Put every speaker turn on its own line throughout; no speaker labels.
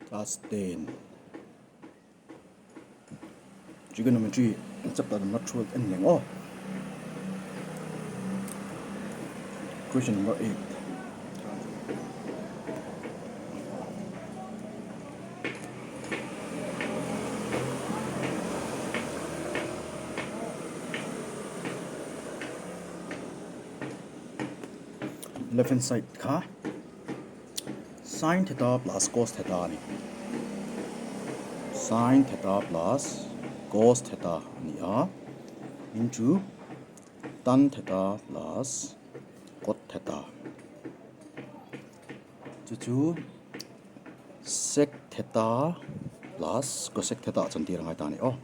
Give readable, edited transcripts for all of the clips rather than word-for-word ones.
Class 10 Trigonometry chapter number 12 en leng aw. Question number 8. Left hand side kha Sin theta plus cos theta a ni. Sin theta plus cos theta a ni a, into tan theta plus cot theta. Chu chu sec theta plus cosec theta ah chuan tir a ngai ta a ni aw,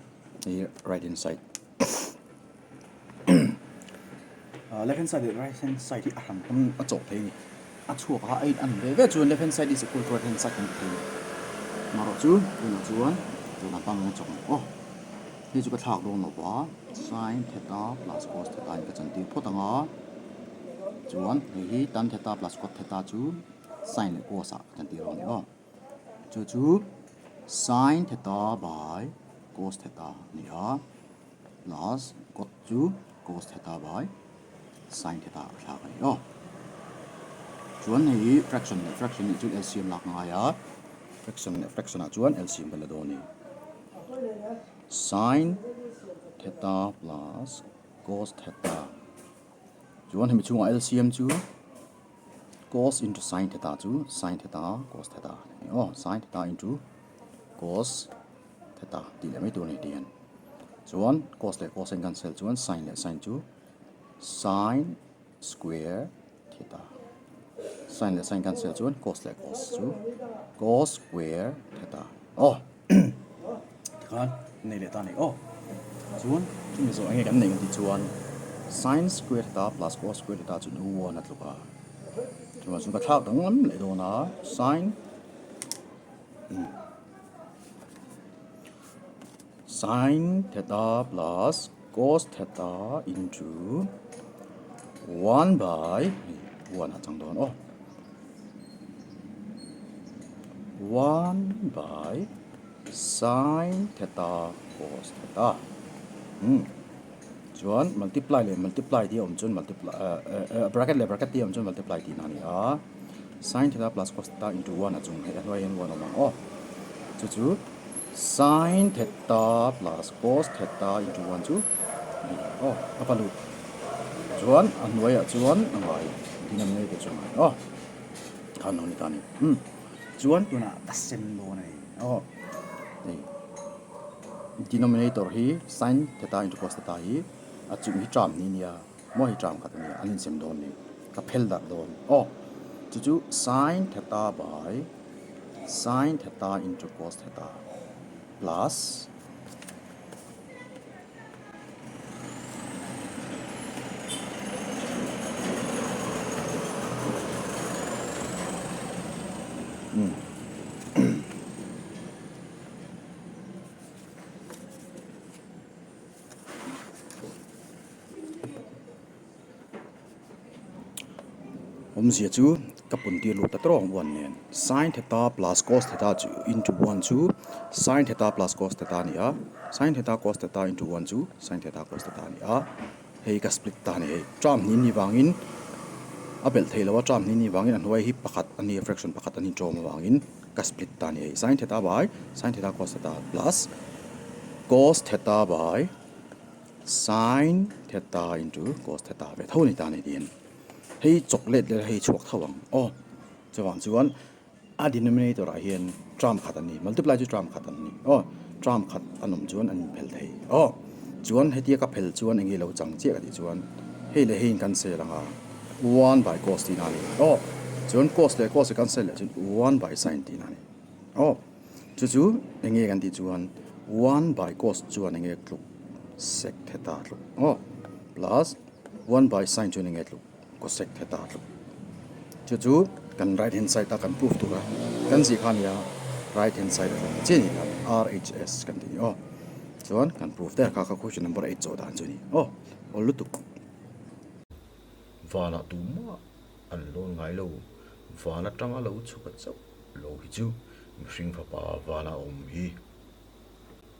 hei hi right hand side. Left hand side leh right hand side hi a hran pawn a chawh thei a ni. A chhuak a a in an ve ve chuan left hand side is equal to right hand side kan ti thei a ni. Amaherawh chu tunah chuan tunah pang a chawk ang aw. Hei chu ka thlak dawn lo va sin theta plus cos theta in ka chantir phawt ang a. Chuan hei hi tan theta plus cot theta chu sin leh cos ah ka chantir dawn a ni aw. Chu chu sin theta by cos theta a ni a. Plus cot chu cos theta by sin theta a thlak a ni aw. Chuan hei hi fraction leh fraction nih chuan LCM lak ngai a, fraction leh fraction ah chuan LCM kan la dawn a ni. Sin theta plus cos theta chuan hemi chhungah LCM chu cos into sin theta chu sin theta cos theta a ni aw, sin theta into cos theta tih leh mai tur a ni tih hian. Chuan cos leh cos a in cancel chuan sin leh sin chu sin square theta. Sin leh sin cancel chuan cos leh cos chu cos square theta. Aw tikhan nei leh ta a ni aw. Chuan chumi zawh enge kan neih kan tih chuan sin square theta plus cos square theta chu 1 a tluk a. Chuan chu ka thlak danglam leh dawn a sin Sin theta plus cos theta into 1 by 1 a chang dawn aw. 1 by sin theta cos theta. Hmm. Chuan multiply leh multiply tih a awm chuan multiply bracket leh bracket tih a awm chuan multiply tihna a ni a. Sin theta plus cos theta into 1 a chung hei a hnuai hian 1 a awm ang aw. Chu chu sin theta plus cos theta into 1 chu a ni ang aw. A va lut. Chuan a hnuaiah chuan a ngai denominator chu a ngai aw. Khan lo ni ta a ni. Hmm. Chuan tunah ka sem dawn a ni aw. Hei. Denominator hi sin theta into cos theta hi a chung hi term ni nia maw hei term khat a nia an insem dawn ni ka phel darh dawn aw chu chu sin theta by sin theta into cos theta plus Awmzia chu ka pun tir lut ta tawng one nen sin theta plus cos theta chu into one chu sin theta plus cos theta a ni a sin theta cos theta into one chu sin theta cos theta a ni a hei ka split ta a ni hei term hnih ni vangin a belh theih loh a term hnih ni vangin a hnuai hi pakhat a ni a fraction pakhat a ni tawm avangin. Ka split ta a ni hei sin theta by sin theta cos theta plus cos theta by sin theta into cos theta ve tho a ni ta a ni tiin hei chocolate leh hei chhuak tho ang aw chuvang chuan a denominator ah hian term khat a ni multiply chu term khat an ni aw term khat an awm chuan an inphel thei aw chuan hetia ka phel chuan eng nge lo chang chiah ka tih chuan hei leh hei in cancel ang a. One by cos tihna a ni. Aw, chuan cos leh cos i cancel leh chuan one by sin tihna a ni. Aw, chu chu eng nge kan tih chuan one by cos chuan eng nge tluk sec theta tluk. Aw, plus one by sin chuan eng nge tluk cosec theta tluk. Chu chu kan right hand side a kan proof tur a kan zih kha a nia right hand side a tluk chiah a ni ta RHS kan tih ni. Aw, chuan kan proof der kha kha question number 8 zawh dan chu a ni. Aw, awl lutuk. Mihring Fapa vana a awm hi.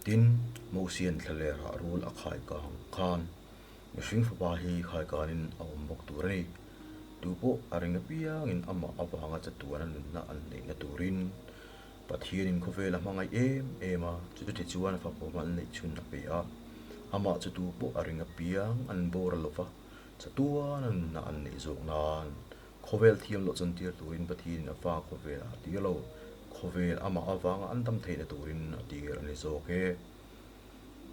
Tin, Mosian thlalerah rul a khai kang khan Mihring Fapa hi khai kanin a awm bawk tur a ni. Tu pawh a ring apiangin amah avanga chatuana nunna an neihna turin Pathianin khawvel a hmangaih em em a, chuti chuan a fapa hma an neih chhun a pe a. Amah chu tu pawh a ring apiang an bawr a lova, chatuana nunna an neih zawk nan Khawvel thiam loh chantir turin Pathianin a fa khawvelah a tir lo. Khawvel amah avanga an dam theihna turin a tir a ni zawk e.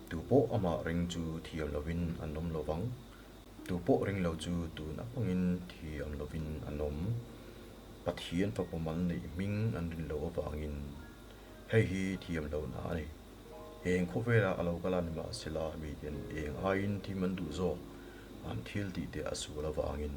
Tu pawh amah ring chu thiam lovin an awm lo vang. Tu pawh ring lo chu tun apangin thiam lovin an awm. Pathian fapawm an neih hming an rin loh avangin hei hi thiam lohna a ni. Eng khawvelah a lo kal a nimahsela miten eng aiin thim an duh zawk an thil tih te a sual avangin.